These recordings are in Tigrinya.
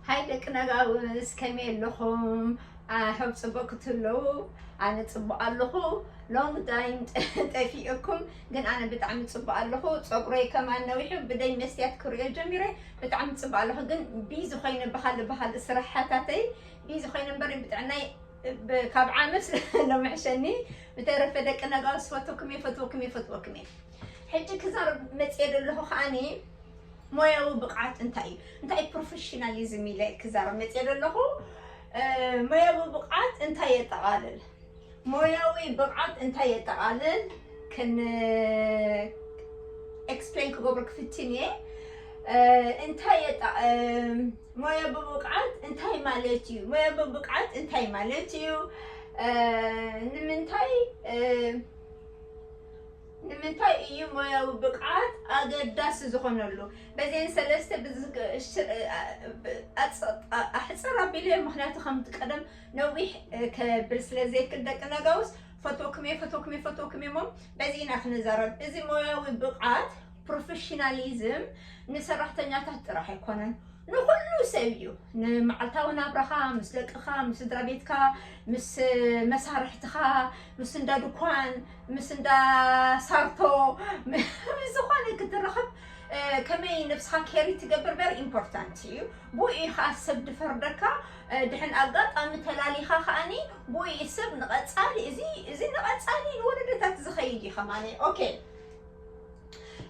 ሃይ ደቂ ነጋውስ፣ ከመይ ኣለኹም? ኣይ ሆፕ ጽቡቕ ክትህልዉ። ኣነ ጽቡቕ ኣለኹ። ሎንግ ታይም ጠፊእኩም፣ ግን ኣነ ብጣዕሚ ጽቡቕ ኣለኹ። ጸጉረይ ከማን ነዊሑ፣ ብደይ መስትያት ክርእዮ ጀሚረ። ብጣዕሚ ጽቡቕ ኣለኹ፣ ግን ቢዚ ኮይነ ብኻልእ ብኻልእ ስራሓታተይ ቢዚ ኮይነ እምበር ብጥዕናይ ብ-፣ ካብ ዓመት ለምሕሸኒ። ብተረፈ ደቂ ነጋውስ፣ ፈትወኩም እየ፣ ፈትወኩም እየ፣ ፈትወኩም እየ። ሕጂ ክዛረብ መጽየ ዘለኹ ከዓኒ ሞያዊ ብቕዓት እንታይ እዩ? እንታይ ፕሮፌሽናሊዝም ኢለ ክዛረብ መጽየ ዘለኹ። እ፣ ሞያዊ ብቕዓት እንታይ የጠቓልል? ሞያዊ ብቕዓት እንታይ የጠቓልል? ክን-፣ ኤክስፕሌን ክገብሮ ክፍትን እየ። እ፣ እንታይ የጠ-፣ እ፣ ሞያ ብብቕዓት እንታይ ማለት እዩ? ሞያ ብብቕዓት እንታይ ማለት እዩ? እ፣ ንምንታይ፣ እ፣ ንምንታይ እዩ ሞያዊ ብቕዓት ኣገዳሲ ዝኾነሉ? በዚአን ሰለስተ ብዝግ-፣ ሽ-፣ እ፣ ብ-፣ ኣጽ-፣ ኣ-፣ ኣሕጽር ኣቢለ፣ ምኽንያቱ ከምቲ ቀደም ነዊሕ፣ እ፣ ከብል ስለ ዘይክል ደቂ ነጋውስ፣ ፈትወኩም እየ፣ ፈትወኩም እየ፣ ፈትወኩም እየ እሞ በዚ ኢና ክንዛረብ። እዚ ሞያዊ ብቕዓት ፕሮፌሽናሊዝም ንሰራሕተኛታት ጥራሕ ኣይኮነን፣ ንኹሉ ሰብ እዩ። ንመዓልታዊ ናብራኻ፣ ምስ ደቅኻ፣ ምስ ስድራ ቤትካ፣ ምስ መሳርሕትኻ፣ ምስ እንዳ ድኳን፣ ምስ እንዳ ሳርቶ፣ ምስ ዝኾነ ክትራኸብ፣ እ፣ ከመይ ነብስኻ ኬሪ ትገብር ቨሪ ኢምፖርታንት እዩ። ብኡ እዩ ኸዓ ሰብ ድፈርደካ፣ እ፣ ድሕን ኣጋጣሚ ተላሊኻ ኸዓኒ ብኡ እዩ ሰብ ንቐጻሊ፣ እዚ፣ እዚ ንቐጻሊ ንወለዶታት ዝኸይድ እዩ ኸማኒ። ኦኬ።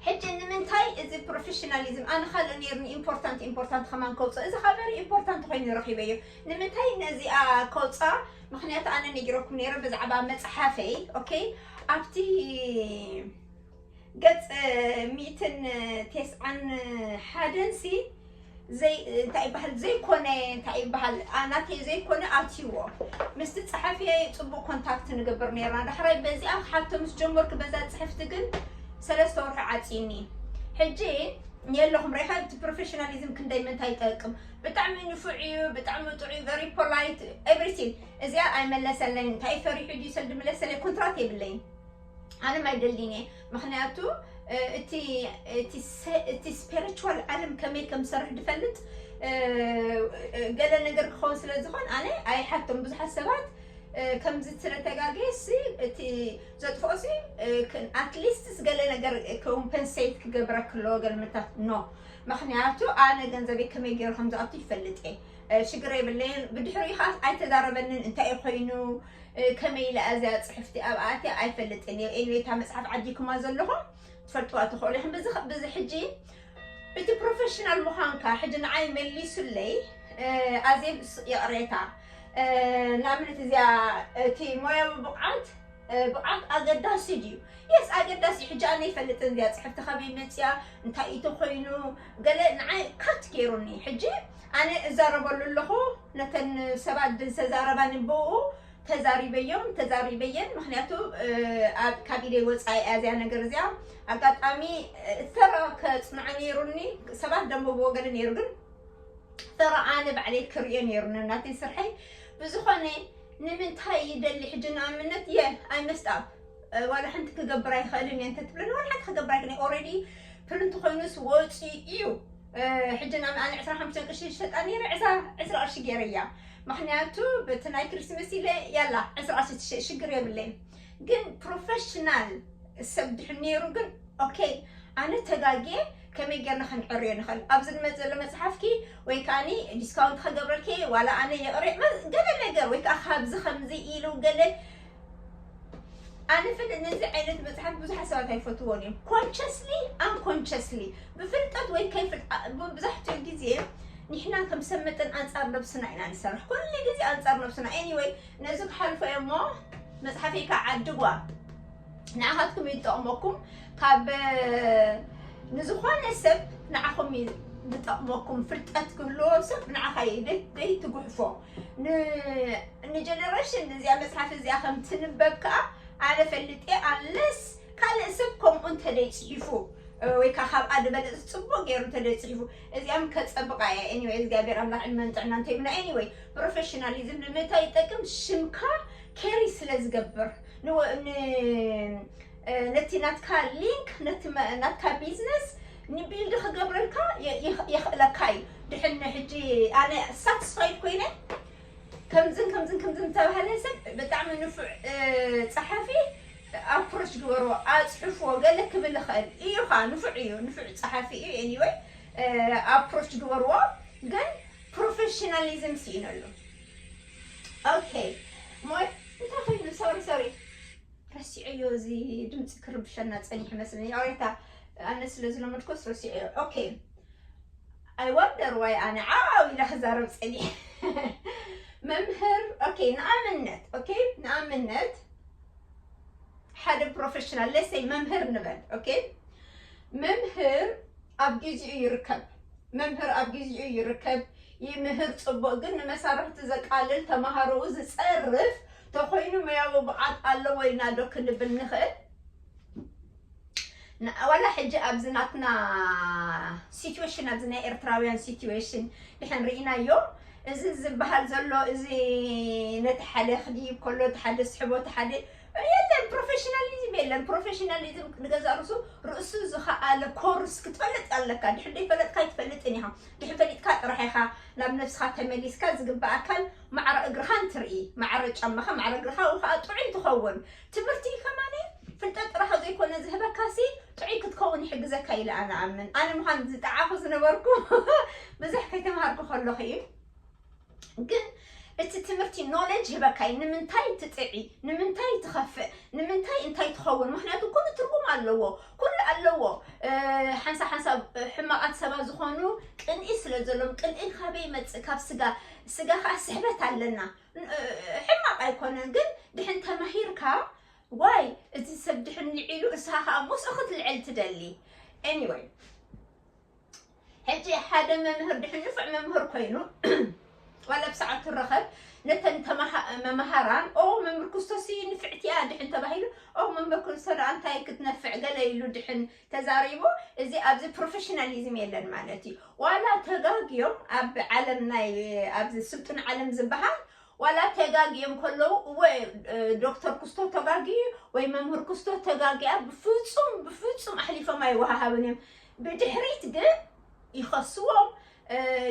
ሕጂ ንምንታይ እዚ ፕሮፌሽናሊዝም፣ ኣነ ካልእ ነይርኒ ኢምፖርታንት፣ ኢምፖርታንት ኸማን ከውፅእ፣ እዚ ኸዓ ቨሪ ኢምፖርታንት ኾይኑ ረኺበዮ። ንምንታይ ነዚኣ ከውፅኣ? ምኽንያቱ ኣነ ነጊረኩም ነይረ ብዛዕባ መፅሓፈይ። ኦኬ፣ ኣብቲ ገፅ ሚእትን ተስዓን ሓደን ሲ ዘይ-፣ እንታይ ይበሃል፣ ዘይኮነ፣ እንታይ ይበሃል፣ ኣ-፣ ናተይ ዘይኮነ ኣትይዎ። ምስቲ ጸሓፊየይ ጽቡቕ ኮንታክት ንገብር ነይርና። ዳሕራይ በዚኣ ክሓቶ ምስ ጀመርኩ በዛ ጽሕፍቲ ግን ሰለስተ ወርሒ ዓጽይኒ። ሕጂ የለኹም ሬኻ፣ እቲ ፕሮፌሽናሊዝም ክንደይ ምንታይ ይጠቅም። ብጣዕሚ ንፉዕ እዩ፣ ብጣዕሚ ጥዑይ፣ ቨሪ ፖላይት፣ ኤቭሪቲንግ። እዚኣ ኣይመለሰለይን። እንታይ ፈሪሑ ድዩ ሰብ ድምለሰለይ? ኮንትራት የብለይን። ኣነ ማይ ደልዲን እየ። ምኽንያቱ፣ እ፣ እቲ፣ እቲ ሰ-፣ እቲ ስፒሪቹዋል ዓለም ከመይ ከም ዝሰርሕ ድፈልጥ፣ እ፣ እ፣ ገለ ነገር ክኸውን ስለ ዝኾን ኣነ ኣይሓቶም። ብዙሓት ሰባት፣ እ፣ ከምዚ ስለ ተጋግየ ሲ፣ እቲ ዘጥፍኦ ሲ፣ እ፣ ክን-፣ ኣትሊስትስ ገለ ነገር ኮምፐንሴት ክገብረክ ኣለዎ፣ ገለ ምታት ኖ። ምኽንያቱ ኣነ ገንዘበይ ከመይ ገይሩ ከም ዝኣቱ ይፈልጥ እየ። እ፣ ሽግር የብለይን። ብድሕሪኡ ኸዓ ኣይተዛረበንን እንታይ እዩ ኮይኑ፣ እ፣ ከመይ ኢለ እዚኣ ጽሕፍቲ ኣብኣ ኣትያ ኣይፈልጥን እየ። ኤኒዌይ፣ እታ መጽሓፍ ዓዲግኩማ ዘለኹም ትፈልጥዋ ትኽእሉ ኢኹም። ብዚ ኸ-፣ ብዚ ሕጂ እቲ ፕሮፌሽናል ምዃንካ ሕጂ ንዓይ መሊሱለይ፣ እ፣ ኣዜብ ስ-፣ ይቕሬታ። እ፣ ንኣብነት እዚኣ እቲ ሞያዊ ብቕዓት፣ እ፣ ብቕዓት ኣገዳሲ ድዩ? የስ፣ ኣገዳሲ እዩ። ሕጂ ኣነ ይፈልጥን እዚኣ ጽሕፍቲ ካበይ መጽያ፣ እንታይ እዩ ተኾይኑ፣ ገለ ንዓይ ካት ገይሩኒ። ሕጂ ኣነ እዛረበሉ ኣለኹ፣ ነተን ሰባት ዝተዛረባኒ ብኡ ተዛሪበዮም፣ ተዛሪበየን። ምኽንያቱ፣ እ፣ ኣብ፣ ካብ ኢደይ ወጻኢ እያ እዚኣ ነገር እዚኣ። ኣጋጣሚ፣ እ፣ ተራ ከጽንዖ ነይሩኒ፣ ሰባት ደንበብዎ ገለ ነይሩ፣ ግን ተራ ኣነ ባዕለይ ክርእዮ ነይሩኒ ናተይ ስርሐይ። ብዝኾነ፣ ንምንታይ ይደሊ ሕጂ ንኣብነት፣ የ፣ ኣይ መስት ኣፕ፣ እ፣ ዋላ ሓንቲ ክገብር ኣይኽእልን እየ እንተትብለኒ፣ ዋላ ሓንቲ ክገብር ኣይክእልን እየ። ኦልሬዲ ፕሪንት ኮይኑስ ወፂኡ እዩ። እ፣ ሕጂ ናብ ኣነ ዕስራን ሓሙሽተን ቅርሺ ዝሸጣ ነይረ፣ ዕስራ፣ ዕስራ ቅርሺ ገይረያ። ምኽንያቱ በቲ ናይ ክሪስመስ ኢለ፣ ያላ፣ ዕስራ ቅርሺ ትሸ-፣ ሽግር የብለይን። ግን ፕሮፌሽናል ሰብ ድሕን ነይሩ ግን፣ ኦኬ፣ ኣነ ተጋግየ፣ ከመይ ጌርና ክንዕርዮ ንኽእል? ኣብዚ ዝመጽእ ዘሎ መጽሓፍኪ ወይ ከኣኒ ዲስካውንት ከገብረልኪ፣ ዋላ ኣነ የቕርየ፣ መ-፣ ገለ ነገር፣ ወይ ከኣ ካብዚ ከምዚ ኢሉ ገለ፣ ኣነ ፍልጥ ነዚ ዓይነት መጽሓፍ ብዙሓት ሰባት ኣይፈትዎን እዮም። ኮንሸስሊ፣ ኣንኮንሸስሊ፣ ብፍልጠት ወይ ከይፍል-፣ ኣ-፣ መብዛሕትኡ ግዜ ንሕና ከም ሰብ መጠን ኣንጻር ነብስና ኢና ንሰርሕ። ኩሉ ግዜ ኣንጻር ነብስና። ኤኒወይ፣ ነዚ ክሓልፎ እየ እሞ መጽሓፈይ ከዓድጓ። ንዓኻትኩም እዩ ዝጠቕመኩም። ካብ፣ ንዝኾነ ሰብ ንዓኹም እዩ ዝጠቕመኩም። ፍልጠት ክህልዎ ሰብ ንዓኻ እዩ ደይ-፣ ደይትጉሕፎ። ን-፣ ንጀነሬሽን እዚኣ መጽሓፍ እዚኣ ከም ትንበብ ከኣ ኣነ ፈልጥ እየ፣ ኣንለስ ካልእ ሰብ ከምኡ እንተደይ ጽሒፉ፣ እ፣ ወይ ከኣ ካብኣ ዝበለጸ ጽቡቕ ገይሩ እንተደይ ጽሒፉ፣ እዚኣም ከጸብቓ እየ። ኤኒወይ፣ እግዚኣብሔር ኣምላኽ ዕድመን ጥዕናን እንተሂቡና። ኤኒወይ፣ ፕሮፌሽናሊዝም ንምንታይ ይጠቅም? ሽምካ ኬሪ ስለ ዝገብር፣ ንወ-፣ ን-፣ እ፣ ነቲ ናትካ ሊንክ፣ ነቲ መ-፣ ናትካ ቢዝነስ፣ ንቢልድ ክገብረልካ የ- ይኽ- የኽእለካ እዩ። ድሕን ሕጂ ኣነ ሳትስፋይድ ኮይነ ከምዝን ከምዝን ከምዝን ዝተባህለ ሰብ ብጣዕሚ ንፉዕ እ፣ ጸሓፊ ኣፕሮች ግበርዎ፣ ኣጽሕፍዎ፣ ገለ ክብል ይኽእል እዩ ኻ ንፉዕ እዩ፣ ንፉዕ ጸሓፊ እዩ። ኤኒወይ ኣፕሮች ግበርዎ፣ ግን ፕሮፌሽናሊዝም ስኢነሉ። ኦኬ ሞይ እንታይ ኮይኑ ሶሪ ሶሪ ረሲዐዮ፣ እዚ ድምፂ ክርብሸና ፀኒሕ መስለኒ። ይቕሬታ ኣነ ስለ ዝለመድኮስ ረሲዐዮ። ኦኬ I wonder why ኣነ ዓው ኢለ ክዛረብ ፀኒሕ መምህር። ኦኬ ንኣብነት ኦኬ ንኣብነት ሓደ ፕሮፌሽናል ለሰይ መምህር ንበል። ኦኬ መምህር ኣብ ግዚኡ ይርከብ፣ መምህር ኣብ ግዚኡ ይርከብ፣ ይምህር ጽቡቕ፣ ግን ንመሳርሕቲ ዘቃልል፣ ተማሃሮኡ ዝጸርፍ ተኾይኑ ሞያዊ ብቕዓት ኣለዎ ኢልና ዶ ክንብል ንኽእል? ን- ዋላ ሕጂ ኣብዚ ናትና ሲትዌሽን፣ ኣብዚ ናይ ኤርትራውያን ሲትዌሽን ድሕን ርኢናዮ፣ እዚ ዝበሃል ዘሎ እዚ ነቲ ሓደ ክድይብ ከሎ እቲ ሓደ ስሕቦ እቲ ሓደ የለን፣ ፕሮፌሽናሊዝም የለን። ፕሮፌሽናሊዝም ንገዛ ርእሱ ርእሱ ዝኸኣለ ኮርስ ክትፈልጥ ኣለካ። ድሕር ዘይፈለጥካ ኣይትፈልጥን ኢኻ። ድሕር ፈሊጥካ ጥራሕ ኢኻ ናብ ነብስኻ ተመሊስካ ዝግብኣካን ማዕረ እግርኻን ትርኢ፣ ማዕረ ጫማኻ፣ ማዕረ እግርኻ፣ ወይ ከዓ ጥዑይ ትኸውን። ትምህርቲ ከማኒ ፍልጠት ጥራሕ ዘይኮነ ዝህበካሲ ጥዑይ ክትከውን ይሕግዘካ ኢለ ኣነ ኣምን። ኣነ ምዃን ዝጠዓኹ ዝነበርኩ ብዙሕ ከይተምሃርኩ ከለኹ እዩ። ግን እቲ ትምህርቲ ኖሌጅ ህበካ እዩ። ንምንታይ ትጥዒ፣ ንምንታይ ትኸፍእ፣ ንምንታይ እንታይ ትኸውን? ምክንያቱ ኩሉ ትርጉም ኣለዎ፣ ኩሉ ኣለዎ። ሓንሳብ ሓንሳብ ሕማቓት ሰባት ዝኾኑ ቅንኢ ስለ ዘሎም፣ ቅንኢ ካበይ ይመጽእ? ካብ ስጋ። ስጋ ከዓ ስሕበት ኣለና። ሕማቕ ኣይኮነን፣ ግን ድሕን ተማሂርካ ዋይ እቲ ሰብ ድሕን ልዒሉ እሳ ከዓ ምስኡ ክትልዕል ትደሊ። ኤኒወይ ሕጂ ሓደ መምህር ድሕን ንፉዕ መምህር ኮይኑ ዋላ ብሰዓቱ ረኸብ ነተን መምሃራን ኦ መምህር ክስቶሲ ንፍዕቲ እያ ድሕን ተባሂሉ ኦ መምህር ክስቶ ደኣ እንታይ ክትነፍዕ ገለ ኢሉ ድሕን ተዛሪቡ እዚ ኣብዚ ፕሮፌሽናሊዝም የለን ማለት እዩ። ዋላ ተጋግዮም ኣብ ዓለም ናይ ኣብዚ ስልጡን ዓለም ዝበሃል ዋላ ተጋግዮም ከለዉ እወ ዶክተር ክስቶ ተጋግዩ ወይ መምህር ክስቶ ተጋግያ ብፍጹም ብፍጹም ኣሕሊፎም ኣይወሃሃብን እዮም። ብድሕሪት ግን ይኸስዎም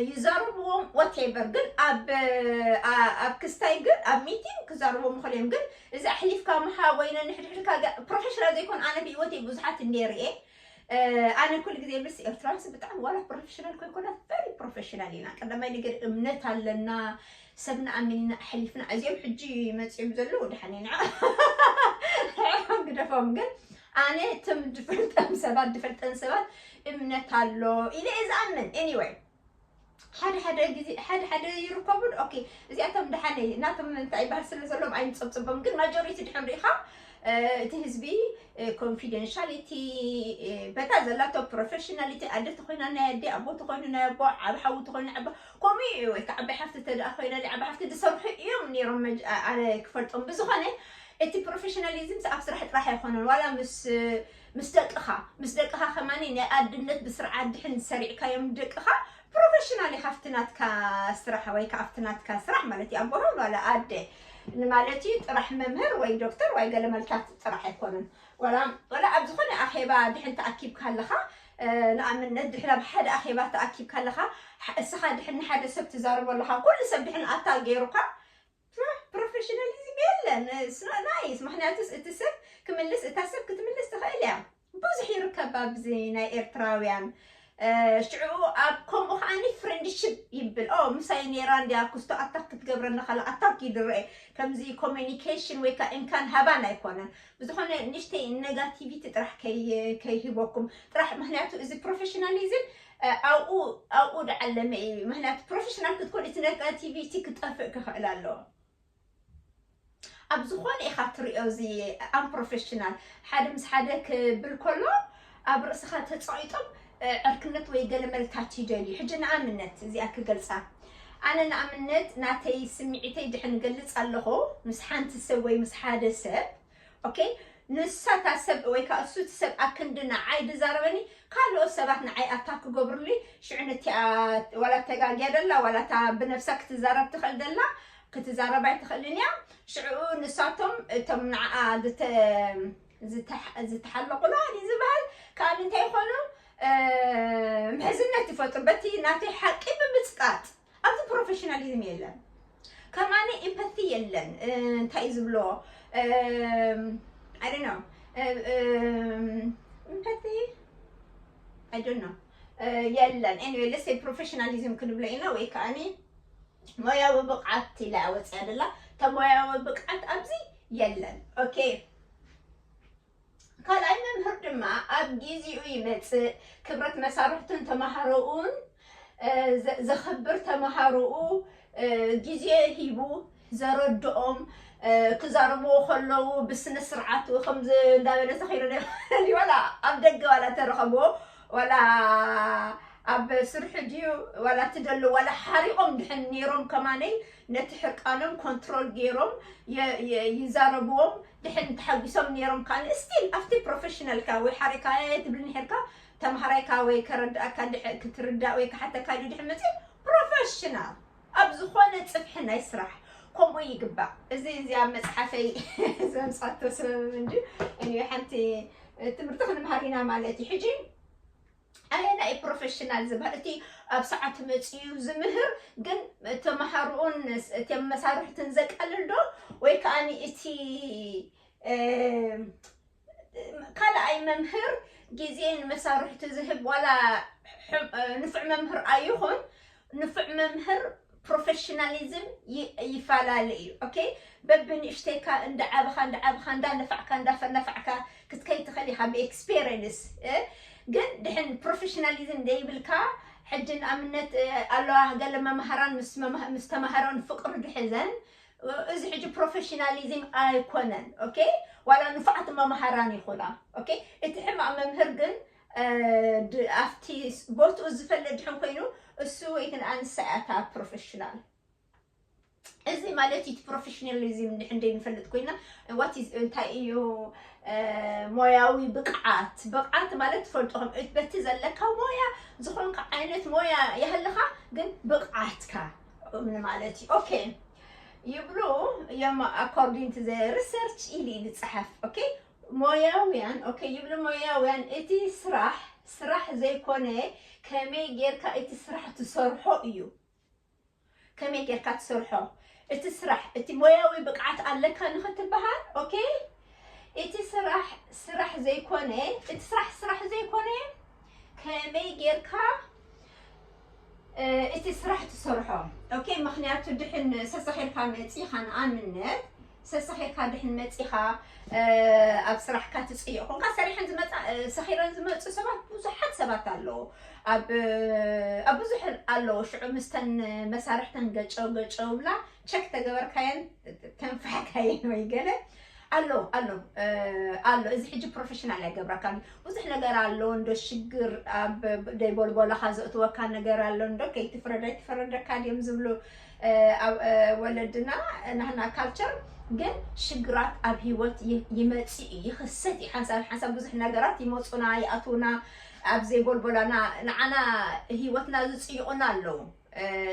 ይዛረብዎም ወቴቨር ግን ኣብ ኣብ ክስታይ ግን ኣብ ሚቲንግ ክዛረቦም ይኽእል እዮም። ግን እዚ ኣሕሊፍካ ምሃብ ወይ ነንሕድሕድካ ፕሮፌሽናል ዘይኮን ኣነ ብህይወተይ ብዙሓት እንደ ርኤ ኣነ ኩሉ ግዜ ምስ ኤርትራውያንስ ብጣዕሚ ዋላ ፕሮፌሽናል ኮይኮና ቨሪ ፕሮፌሽናል ኢና። ቀዳማይ ነገር እምነት ኣለና፣ ሰብ ንኣምን ኢና ኣሕሊፍና። እዚኦም ሕጂ መፂኦም ዘለዉ ድሓን ኢና ግደፎም። ግን ኣነ እቶም ድፈልጠም ሰባት ድፈልጠን ሰባት እምነት ኣሎ ኢለ እየ ዝኣምን። ኤኒወይ ሓደ ሓደ ግዜ ሓደ ሓደ ይርከቡ። ኦኬ እዚኣቶም ደሓነይ ናቶም እንታይ ይበሃል ስለ ዘሎም ኣይንፀብፅቦም። ግን ማጆሪቲ ድሕን ሪኢኻ እቲ ህዝቢ ኮንፊደንሻሊቲ በታ ዘላቶ ፕሮፌሽናሊቲ ኣደ ተኮይና ናይ ኣደ ኣቦ ተኮይኑ ናይ ኣቦ ዓብ ሓዊ ተኮይኑ ናይ ዓባ ከምኡ እዩ። ወይ ከዓ ዓባይ ሓፍቲ ተደኣ ኮይና ናይ ዓባይ ሓፍቲ ዝሰርሑ እዮም ነይሮም ኣነ ክፈልጦም። ብዝኮነ እቲ ፕሮፌሽናሊዝም ኣብ ስራሕ ጥራሕ ኣይኮነን ዋላ ምስ ምስ ደቅኻ ምስ ደቅኻ ከማኒ ናይ ኣድነት ብስርዓት ድሕን ዝሰሪዕካዮም ደቅኻ ፕሮፌሽናል ኢኻ ኣብቲ ናትካ ስራሕ ወይ ከዓ ኣብቲ ናትካ ስራሕ ማለት እዩ ኣቦ ዋላ ኣደ ንማለት እዩ ጥራሕ መምህር ወይ ዶክተር ወይ ገለ መልታት ጥራሕ ኣይኮነን። ዋላ ኣብ ዝኾነ ኣኼባ ድሕን ተኣኪብካ ኣለኻ ንኣብነት ድሕን ኣብ ሓደ ኣኼባ ተኣኪብካ ኣለኻ እስኻ ድሕን ንሓደ ሰብ ትዛረቦ ኣለኻ ኩሉ ሰብ ድሕን ኣታ ገይሩካ ፕሮፌሽናሊዝም የለን። ናይስ ምክንያቱስ እቲ ሰብ ክምልስ እታ ሰብ ክትምልስ ትኽእል እያ። ብዙሕ ይርከብ ኣብዚ ናይ ኤርትራውያን ሽዑ ኣብ ከምኡ ከዓኒ ፍሬንድሽፕ ይብል ኦ ምሳይ ነይራ እንዲያ ክስቶ ኣታክ ክትገብረኒ ከላ ኣታክ ይድረአ ከምዚ ኮሚኒኬሽን ወይ ከዓ እንካን ሃባን ኣይኮነን። ብዝኾነ ንሽተይ ኔጋቲቪቲ ጥራሕ ከይህበኩም ጥራሕ ምክንያቱ እዚ ፕሮፌሽናሊዝም ኣብኡ ኣብኡ ደዓለመ እዩ። ምክንያቱ ፕሮፌሽናል ክትኮን እቲ ኔጋቲቪቲ ክጠፍእ ክኽእል ኣለዎ። ኣብ ዝኾነ ኢኻ ትሪኦ እዚ ኣምፕሮፌሽናል ሓደ ምስ ሓደ ክብል ከሎ ኣብ ርእስኻ ተፃቒጦም ዕርክነት ወይ ገለ መልታት ይደልዩ። ሕጂ ንኣብነት እዚኣ ክገልፃ ኣነ ንኣብነት ናተይ ስምዒተይ ድሕን ገልፅ ኣለኹ ምስ ሓንቲ ሰብ ወይ ምስ ሓደ ሰብ ኦኬ ንሳ እታ ሰብ ወይ ከዓ እሱ እቲ ሰብ ኣክንዲ ንዓይ ድዛረበኒ ካልኦት ሰባት ንዓይ ኣታክ ክገብሩልይ ሽዑ ነቲኣ ዋላ ተጋግያ ደላ ዋላ እታ ብነብሳ ክትዛረብ ትኽእል ደላ ክትዛረብ ኣይትኽእልን እያ። ሽዑ ንሳቶም እቶም ንዓኣ ዝተሓለቑላ ዝበሃል ከዓ እንታይ ይኾኑ ምሕዝነት ይፈጥሩ በቲ ናተይ ሓቂ ብምፅቃጥ። ኣብዚ ፕሮፌሽናሊዝም የለን። ከማኒ ኢምፓቲ የለን። እንታይ እዩ ዝብሎ? I don't know. ኢምፓቲ I don't know. የለን። Anyway, let's say ፕሮፌሽናሊዝም ክንብሎ ኢና ወይ ከዓኒ ሞያዊ ብቕዓት ኢላ ወፅያ ደላ። ተሞያዊ ብቕዓት ኣብዚ የለን። ኦኬ። ካልኣይ መምህር ድማ ኣብ ጊዜኡ ይመጽእ፣ ክብረት መሳርሕቱን ተማሃሮኡን ዘኽብር፣ ተማሃሮኡ ግዜ ሂቡ ዘረድኦም፣ ክዛረብዎ ከለዉ ብስነ ስርዓት ከምዚ እንዳበለ ተኸይዱ ዋላ ኣብ ደገ ዋላ ተረኸብዎ ዋላ ኣብ ስርሑ ድዩ ዋላ ትደሉ ዋላ ሓሪቖም ድሕን ነይሮም ከማነይ ነቲ ሕርቃኖም ኮንትሮል ገይሮም ይዛረብዎም። ድሕን ተሓጒሶም ነይሮም ከኣ ስቲል ኣብቲ ፕሮፌሽናልካ ወይ ሓሪካ ትብል ነርካ ተምሃራይካ ወይ ከረድኣካ ክትርዳእ ወይ ክሓተካ ድሕን መፅእ ፕሮፌሽናል ኣብ ዝኾነ ፅፍሒ ናይ ስራሕ ከምኡ ይግባእ። እዚ እዚኣ መፅሓፈይ ዘምፃቶ ሰበብ እንጂ ሓንቲ ትምህርቲ ክንምሃር ኢና ማለት እዩ። ሕጂ ኣየናይ ፕሮፌሽናል ዝበሃል እቲ ኣብ ሰዓቱ መፅዩ ዝምህር ግን ተምሃሮኡን እቲ መሳርሕትን ዘቃልል ዶ ወይ ከዓ እቲ ካልኣይ መምህር ግዜ ንመሳርሕቱ ዝህብ ዋላ ንፉዕ መምህር ኣይኹን ንፉዕ መምህር ፕሮፌሽናሊዝም ይፈላለ እዩ። ኦኬ በብንእሽተይካ እንዳዓበኻ እንዳዓበኻ እንዳነፋዕካ እንዳፈነፋዕካ ክትከይ ትኽእል ኢኻ ብኤክስፔሪንስ። ግን ድሕን ፕሮፌሽናሊዝም ደይብልካ ሕጂ ንኣብነት ኣለዋ ገለ መምሃራን ምስ ተማሃሮን ፍቅሪ ድሕዘን እዚ ሕጂ ፕሮፌሽናሊዝም ኣይኮነን። ኦኬ ዋላ ንፉዓት መምሃራን ይኹና። ኦኬ እቲ ሕማቅ መምህር ግን ኣብቲ ቦትኡ ዝፈለጥ ድሕን ኮይኑ እሱ ወይትን ኣንሳ እያ እታ ፕሮፌሽናል። እዚ ማለት እቲ ፕሮፌሽናሊዝም እንድሕን ዘይንፈልጥ ኮይና what is እንታይ እዩ ሞያዊ ብቕዓት? ብቕዓት ማለት ትፈልጦ ከም በቲ ዘለካ ሞያ ዝኾንካ ዓይነት ሞያ ይሃልኻ ግን ብቕዓትካ ማለት እዩ። ኦኬ ይብሉ እዮም according to the research ኢሉ እዩ ዝፀሓፍ። ኦኬ ሞያውያን ኦኬ ይብሉ ሞያውያን እቲ ስራሕ ስራሕ ዘይኮነ ከመይ ጌርካ እቲ ስራሕ ትሰርሖ እዩ። ከመይ ጌርካ ትሰርሖ እቲ ስራሕ እቲ ሞያዊ ብቅዓት ኣለካ ንክትበሃል። ኦኬ እቲ ስራሕ ስራሕ ዘይኮነ እቲ ስራሕ ስራሕ ዘይኮነ ከመይ ጌርካ እቲ ስራሕ ትሰርሖ። ኦኬ ምክንያቱ ድሕን ሰሰኺርካ መፂኻ ንኣብነት ሰሰኺርካ ድሕን መፂኻ ኣብ ስራሕካ ትፅይቕ ኮንካ ሰሪሐን ዝመፃ ሰኺረን ዝመፁ ሰባት ብዙሓት ሰባት ኣለዉ። ኣብ ኣብ ብዙሕ ኣለዉ ሽዑ ምስተን መሳርሕተን ገጨው ገጨው ብላ ቸክ ተገበርካየን ተንፋሕካየን ወይ ገለ ኣሎ ኣሎ ኣሎ እዚ ሕጂ ፕሮፌሽናል ኣይገብረካን ብዙሕ ነገር ኣሎ እንዶ ሽግር ኣብ ደይቦልቦላኻ ዘእትወካ ነገር ኣሎ እንዶ ከይትፍረድ ኣይትፈረደካ ድዮም ዝብሉ ወለድና ናህና ካልቸር ግን ሽግራት ኣብ ህይወት ይመፅእ እዩ ይኽሰት እዩ ሓንሳብ ሓንሳብ ብዙሕ ነገራት ይመፁና ይኣትውና ኣብ ዘይቦልቦላና ንዓና ህይወትና ዝፅይቑና ኣለዉ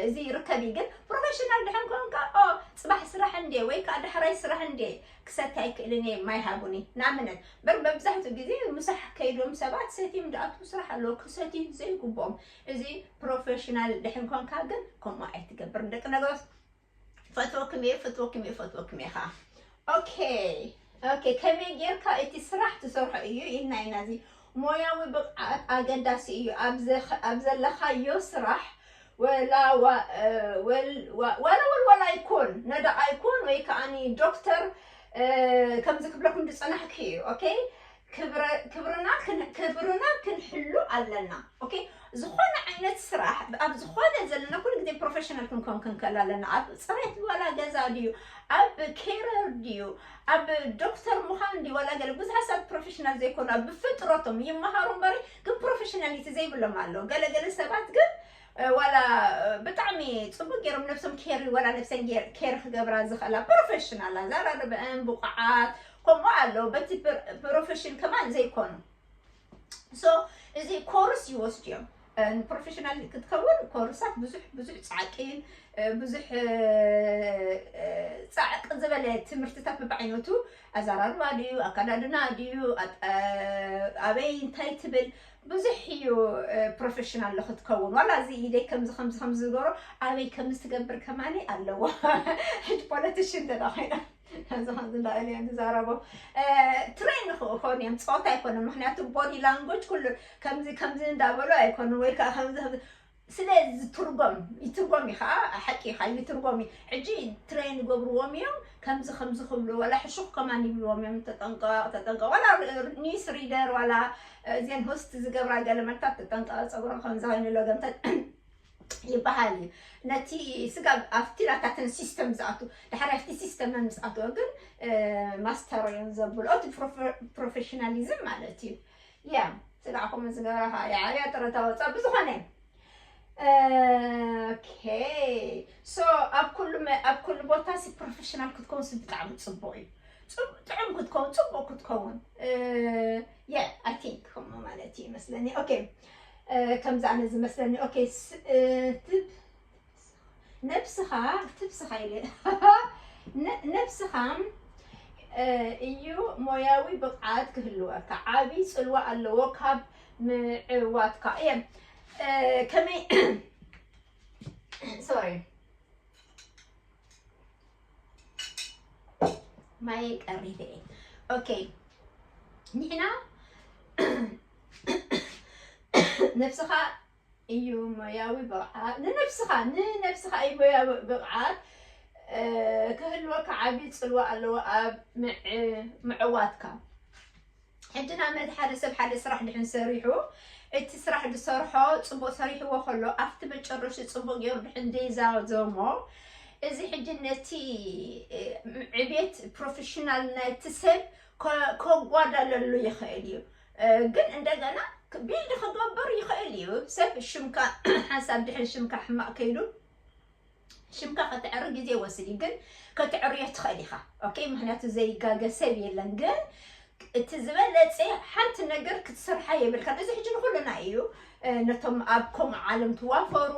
እዚ ይርከብ እዩ ግን ፕሮፌሽናል ድሕን ኮንካ ኦ ፅባሕ ስራሕ እንዴ ወይ ከዓ ዳሕራይ ስራሕ እንዴ ክሰቲ ኣይክእልን እየ ማይ ሃቡኒ ንኣብነት በር መብዛሕትኡ ግዜ ምሳሕ ከይዶም ሰባት ሰትዮም ዝኣትዉ ስራሕ ኣለዉ ክሰትዩ ዘይግብኦም እዚ ፕሮፌሽናል ድሕን ኮንካ ግን ከምኡ ኣይትገብር ደቂ ነገሮስ ፈትወኩም እየ ፈትወኩም እየ ፈትወኩም እየ ከዓ ኦኬ ኦኬ ከመይ ጌርካ እቲ ስራሕ ትሰርሖ እዩ ኢልና ኢና እዚ ሞያዊ ብቕዓት ኣገዳሲ እዩ ኣብ ዘለኻዮ ስራሕ ወላ ወልወላ ይኮን ነደቓ ይኮን ወይ ከዓኒ ዶክተር ከምዚ ክብለኩም ዝፀናሕኩ እዩ ኦኬ ክብርና ክንሕሉ ኣለና ኦኬ ዝኾነ ዓይነት ስራሕ ኣብ ዝኾነ ዘለና ኩሉ ግዜ ፕሮፌሽናል ክንከውን ክንከል ኣለና ኣብ ፅሬት ዋላ ገዛ ድዩ ኣብ ኬረር ድዩ ኣብ ዶክተር ምዃን ድዩ ዋላ ገለ ብዙሓት ሰባት ፕሮፌሽናል ዘይኮኑ ብፍጥረቶም ይመሃሩ እምበሪ ግን ፕሮፌሽናሊቲ ዘይብሎም ኣለዉ ገለገለ ሰባት ግን ዋላ ብጣዕሚ ፅቡቅ ገይሮም ነብሶም ኬር ዋላ ነብሰን ኬር ክገብራ ዝኽእላ ፕሮፌሽናል ኣዘራርበአን ብቑዓት ከምኡ ኣለዉ በቲ ፕሮፌሽን ከማን ዘይኮኑ ሶ እዚ ኮርስ ይወስዱ እዮም ንፕሮፌሽናል ክትከውን ኮርሳት ብዙሕ ብዙሕ ፃዕቂን ብዙሕ ፃዕቂ ዝበለ ትምህርትታት ብብዓይነቱ ኣዘራርባ ድዩ፣ ኣከዳድና ድዩ፣ ኣበይ እንታይ ትብል፣ ብዙሕ እዩ ፕሮፌሽናል ክትከውን። ዋላ እዚ ኢደይ ከምዚ ከምዚ ከምዚ ዝገብሮ ኣበይ ከምዚ ትገብር ከማኒ ኣለዎ። ሕጂ ፖለቲሽን እንተ ኮይና እዚ ከምዚ እንዳበለ እዮም ዝዛረቡ። ትሬን ክኾኑ እዮም፣ ፀወታ ኣይኮነን። ምክንያቱ ቦዲ ላንጎጅ ኩሉ ከምዚ ከምዚ እንዳበሉ ኣይኮኑን፣ ወይ ከዓ ከምዚ ከምዚ ስለ ዝትርጎም ይትርጎም እዩ ከዓ ሓቂ እዩ ከዓ ይትርጎም እዩ። ሕጂ ትሬን ይገብርዎም እዮም፣ ከምዚ ከምዚ ክብሉ ዋላ ሕሹኽ ከማን ይብልዎም እዮም፣ ተጠንቀቕ ተጠንቀቕ፣ ዋላ ኒውስ ሪደር ዋላ እዚን ሆስት ዝገብራ ገለመልታት ተጠንቀቕ፣ ፀጉሮም ከምዚ ኮይኑ ሎገምተ ይበሃል እዩ። ነቲ ስጋ ኣብቲ ናታተን ሲስተም ዝኣቱ ድሓር ኣብቲ ሲስተመን ምስ ኣትወ ግን ማስተር እዮም ዘብልኦ እቲ ፕሮፌሽናሊዝም ማለት እዩ። ያ ስጋዕኩም ዝገበራ ከዓ የዓብያ ጥረታ ወፃ ብዝኾነ ኦኬ ሶ ኣብ ኩሉ መ- ኣብ ኩሉ ቦታ ሲ ፕሮፌሽናል ክትከውን ሲ ብጣዕሚ ፅቡቅ እዩ። ፅቡቅ ጥዑም ክትከውን ፅቡቅ ክትከውን የ ኣይ ቲንክ ከምኡ ማለት እዩ ይመስለኒ። ኦኬ ከምዚ ኣነ ዝመስለኒ ኦኬ ስ- እ፣ ትብ- ነብስኻ ትብስኻ ኢለ ነ- ነብስኻ እ፣ እዩ ሞያዊ ብቕዓት ክህልወካ ዓቢ ጽልዋ ኣለዎ ካብ ምዕዋትካ እየ እ፣ ከመይ ሶሪ ማይ ቀሪበ እየ ኦኬ ንሕና ነብስኻ እዩ ሞያዊ ብቕዓት ንነብስኻ ንነብስኻ እዩ ሞያዊ ብቕዓት ክህልወካ ዓብዪ ፅልዋ ኣለዎ ኣብ ምዕዋትካ። ሕጂ ንኣብነት ሓደ ሰብ ሓደ ስራሕ ድሕን ሰሪሑ እቲ ስራሕ ዝሰርሖ ፅቡቅ ሰሪሕዎ ከሎ ኣብቲ መጨረሹ ፅቡቅ ገይሩ ድሕን ዘይዛዘሞ እዚ ሕጂ ነቲ ዕቤት ፕሮፌሽናል ናይቲ ሰብ ከጓዳለሉ ይኽእል እዩ። ግን እንደገና ቢልድ ክገብር ይኽእል እዩ። ሰብ ሽምካ ሓንሳብ ድሕን ሽምካ ሕማቕ ከይዱ ሽምካ ከተዕሪ ግዜ ወስድ እዩ፣ ግን ከተዕርዮ ትኽእል ኢኻ። ኦኬ፣ ምክንያቱ ዘይጋገ ሰብ የለን። ግን እቲ ዝበለፀ ሓንቲ ነገር ክትሰርሓ የብልካን። እዚ ሕጂ ንኩልና እዩ። ነቶም ኣብ ከምኡ ዓለም ትዋፈሩ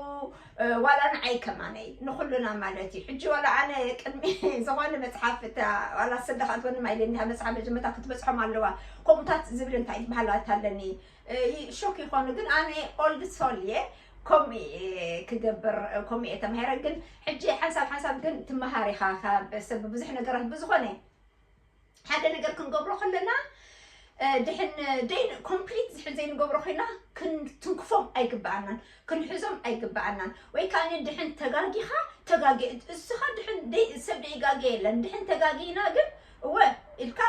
ዋላ ንዓይ ከማነይ ንኩልና ማለት እዩ። ሕጂ ዋላ ኣነ ቅድሚ ዝኾነ መፅሓፍ እታ ዋላ ስደኻትወኒ ማይለ እንዲሃ መፅሓፍ መጀመርታ ክትበፅሖም ኣለዋ። ከምኡታት ዝብል እንታይ በሃላት ኣለኒ ሾክ ይኾኑ። ግን ኣነ ኦልድ ሶል እየ ከምኡ ክገብር ከምኡ እየ ተማሂረ። ግን ሕጂ ሓንሳብ ሓንሳብ ግን ትመሃር ኢኻ ካብ ሰብ ብዙሕ ነገራት ብዝኾነ ሓደ ነገር ክንገብሮ ከለና ድሕን ደይን ኮምፕሊት ዝሕን ዘይንገብሮ ኮይና ክንትንክፎም ኣይግበኣናን ክንሕዞም ኣይግበኣናን። ወይ ከዓ ድሕን ተጋጊኻ ተጋጊ እስኻ ድሕን ሰብ ደይጋገ የለን። ድሕን ተጋጊና ግን እወ ኢልካ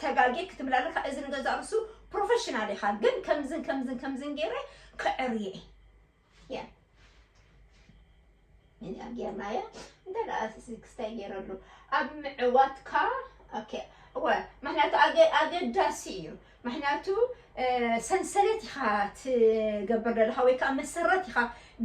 ተጋጊ ክትብላለካ እዚ ንገዛ ርሱ ፕሮፌሽናል ኢኻ። ግን ከምዝን ከምዝን ከምዝን ገይረ ክዕርየ እየ ጌርናዮ እንተ ደኣ ክስታይ ገይረሉ ኣብ ምዕዋትካ እወ ምክንያቱ ኣገዳሲ እዩ። ምክንያቱ ሰንሰለት ኢኻ ትገብር ዘለካ ወይ ከዓ መሰረት ኢኻ